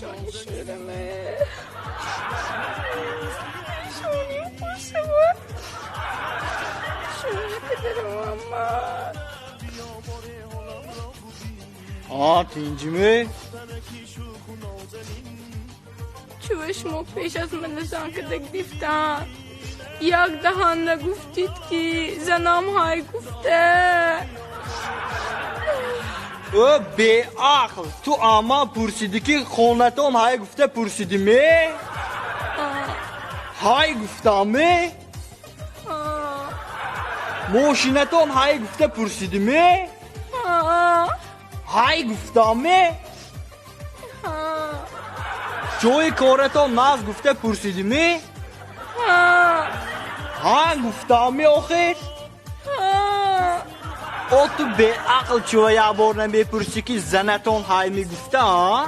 Пешони шӯраме. Пешоним хушава. Шӯри падару мамад. А, тинҷиме? Чӯ шумо пеш аз мана зан када гирифтан? Як даҳан нагуфтид, ки занам ҳай гуфта. Ӯ беақл, ту аман пурсидӣ, ки хонатон ҳай гуфта пурсидиме? Ҳай гуфтаме? Мошинатон ҳай гуфта пурсидиме? Ҳай гуфтаме? Ҷои коратон нағз гуфта пурсидиме? Ҳа гуфтаме охир? О, ту беақл, чӯ як бор намепурсӣ, ки занатон ҳай мегуфта, а?